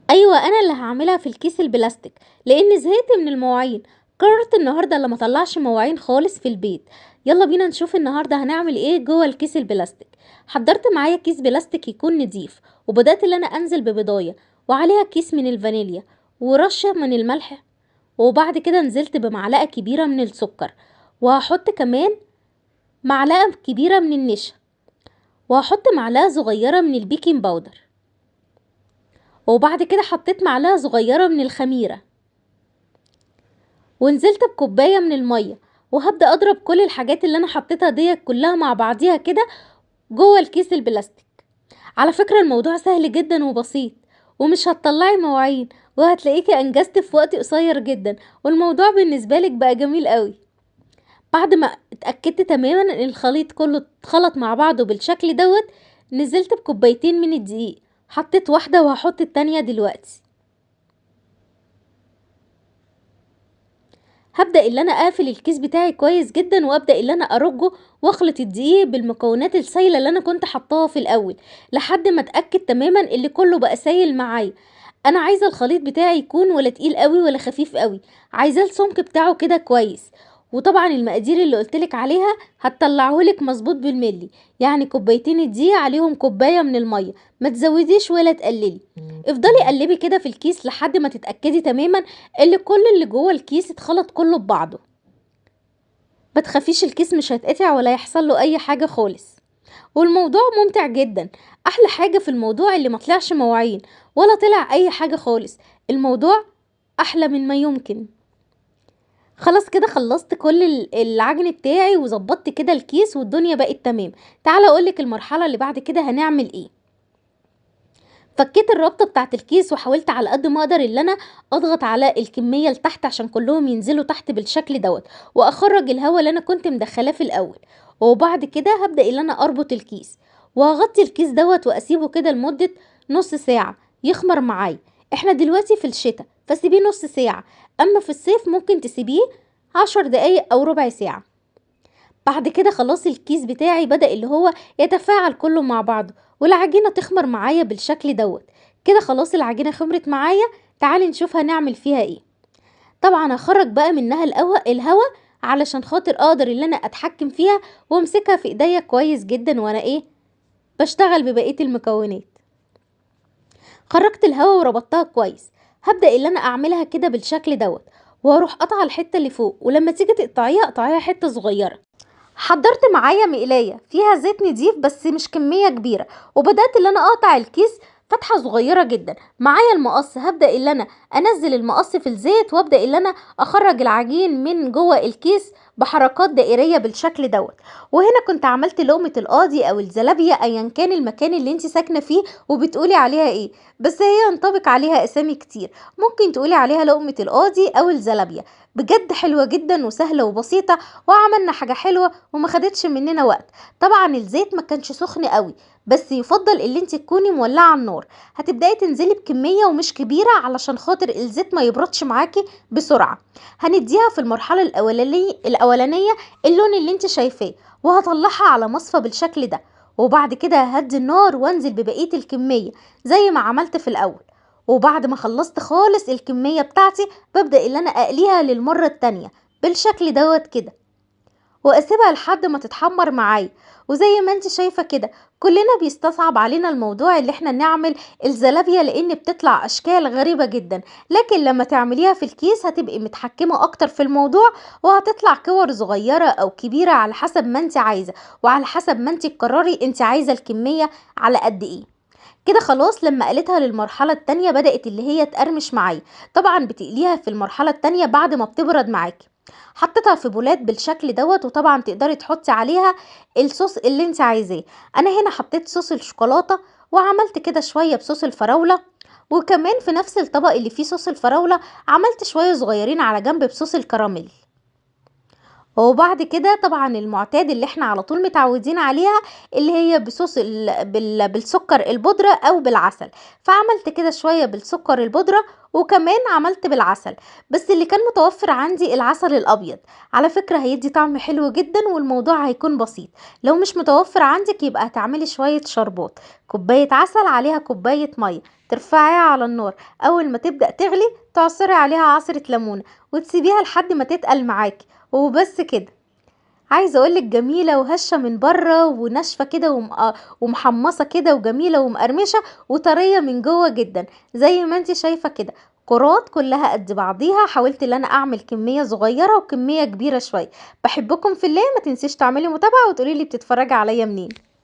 ايوه انا اللي هعملها في الكيس البلاستيك لان زهقت من المواعين. قررت النهارده اللي ما اطلعش مواعين خالص في البيت. يلا بينا نشوف النهارده هنعمل ايه جوه الكيس البلاستيك. حضرت معايا كيس بلاستيك يكون نضيف، وبدات ان انا انزل ببضايه وعليها كيس من الفانيليا ورشه من الملح، وبعد كده نزلت بمعلقه كبيرة من السكر، وهحط كمان معلقه كبيرة من النشا، وهحط معلقه صغيرة من ال baking powder، وبعد كده حطيت معلقه صغيرة من الخميره، ونزلت بكوبايه من المية. وهبدا اضرب كل الحاجات اللي انا حطيتها ديت كلها مع بعضيها كده جوه الكيس البلاستيك. على فكرة الموضوع سهل جدا وبسيط، ومش هتطلعي مواعين، وهتلاقيكي انجزتي في وقت قصير جدا، والموضوع بالنسبة لك بقى جميل قوي. بعد ما اتاكدت تماما ان الخليط كله اتخلط مع بعضه بالشكل دوت، نزلت بكوبايتين من الدقيق، حطيت واحدة وهحط التانية دلوقتي. هبدا ان انا اقفل الكيس بتاعي كويس جدا، وابدا ان انا ارجه واخلط الدقيق بالمكونات السايله اللي انا كنت حطاها في الاول لحد ما اتاكد تماما اللي كله بقى سايل معايا. انا عايزه الخليط بتاعي يكون ولا تقيل قوي ولا خفيف قوي، عايزاه السمك بتاعه كده كويس. وطبعا المقادير اللي قلتلك عليها هتطلعهولك مظبوط بالملي، يعني كوبايتين الدقيق عليهم كوباية من المية، ما تزوديش ولا تقللي. افضلي قلبي كده في الكيس لحد ما تتاكدي تماما ان كل اللي جوه الكيس اتخلط كله ببعضه. ما تخافيش الكيس مش هيتقطع ولا يحصل له اي حاجة خالص، والموضوع ممتع جدا. احلى حاجة في الموضوع اللي ما طلعش مواعين ولا طلع اي حاجة خالص، الموضوع احلى من ما يمكن. خلاص كده خلصت كل العجن بتاعي وظبطت كده الكيس والدنيا بقت تمام. تعالى اقولك المرحلة اللي بعد كده هنعمل ايه. فكيت الرابطة بتاعت الكيس وحاولت على قد ما اقدر ان انا اضغط على الكمية لتحت عشان كلهم ينزلوا تحت بالشكل دوت، واخرج الهواء اللي انا كنت مدخلاه في الاول. وبعد كده هبدا ان انا اربط الكيس وهغطي الكيس دوت واسيبه كده لمدة نص ساعة يخمر معايا. احنا دلوقتي في الشتاء فسيبيه نص ساعة، اما في الصيف ممكن تسيبيه 10 دقايق او ربع ساعة. بعد كده خلاص الكيس بتاعي بدأ اللي هو يتفاعل كله مع بعضه والعجينة تخمر معايا بالشكل دوت. كده خلاص العجينة خمرت معايا، تعالي نشوف هنعمل فيها ايه. طبعا هخرج بقى منها الهواء علشان خاطر اقدر ان انا اتحكم فيها وامسكها في ايديا كويس جدا وانا ايه بشتغل ببقية المكونات. خرجت الهواء وربطتها كويس. هبدأ ان انا اعملها كده بالشكل دوت، واروح قطع الحتة اللي فوق، ولما تيجي تقطعيها قطعيها حتة صغيرة. حضرت معايا مقلاية فيها زيت نضيف بس مش كمية كبيرة، وبدأت ان انا اقطع الكيس فتحة صغيرة جدا. معايا المقص، هبدأ ان انا انزل المقص في الزيت وابدأ ان انا اخرج العجين من جوه الكيس بحركات دائرية بالشكل دوت. وهنا كنت عملت لقمة القاضي او الزلابية ايا كان المكان اللي انت ساكنة فيه وبتقولي عليها ايه، بس هي ينطبق عليها اسامي كتير، ممكن تقولي عليها لقمة القاضي او الزلابية. بجد حلوة جدا وسهلة وبسيطة، وعملنا حاجة حلوة وما خدتش مننا وقت. طبعا الزيت ما كانش سخن قوي، بس يفضل اللي انت تكوني مولعه النار. هتبداي تنزلي بكمية ومش كبيرة علشان خاطر الزيت ما يبردش معاكي بسرعة. هنديها في المرحلة الاولانية اللون اللي انت شايفاه، وهطلعها على مصفى بالشكل ده، وبعد كده ههدي النار وانزل ببقية الكمية زي ما عملت في الاول. وبعد ما خلصت خالص الكمية بتاعتي ببدا ان انا اقليها للمرة التانية بالشكل دوت كده، واسيبها لحد ما تتحمر معايا. وزي ما انت شايفه كده كلنا بيستصعب علينا الموضوع اللي احنا نعمل الزلابيه لان بتطلع اشكال غريبة جدا، لكن لما تعمليها في الكيس هتبقي متحكمه اكتر في الموضوع، وهتطلع كور صغيرة او كبيرة على حسب ما انت عايزه، وعلى حسب ما انت تقرري انت عايزه الكمية على قد ايه. كده خلاص لما قلتها للمرحلة التانية بدأت اللي هي تقرمش معايا. طبعا بتقليها في المرحلة التانية بعد ما بتبرد معاكي. حطيتها في بولات بالشكل دوت، وطبعا تقدري تحطي عليها الصوص اللي انت عايزاه. انا هنا حطيت صوص الشوكولاتة، وعملت كده شوية بصوص الفراوله، وكمان في نفس الطبق اللي فيه صوص الفراوله عملت شوية صغيرين على جنب بصوص الكراميل. وبعد كده طبعا المعتاد اللي احنا على طول متعودين عليها اللي هي بصوص بالسكر البودرة او بالعسل، فعملت كده شوية بالسكر البودرة وكمان عملت بالعسل، بس اللي كان متوفر عندي العسل الابيض. على فكرة هيدي طعم حلو جدا والموضوع هيكون بسيط. لو مش متوفر عندك يبقى هتعملي شوية شربات، كوباية عسل عليها كوباية مية، ترفعيها على النار، اول ما تبدأ تغلي تعصري عليها عصرة ليمونة وتسيبيها لحد ما تتقل معاكي، وبس كده. عايزه اقولك جميلة وهشه من بره وناشفه كده ومحمصه كده وجميلة ومقرمشه وطريه من جوه جدا زي ما انت شايفه كده. كرات كلها قد بعضيها. حاولت ان انا اعمل كمية صغيرة وكمية كبيرة شوية. بحبكم في الله، ما تنسيش تعملي متابعه وتقولي لي بتتفرجي عليا منين.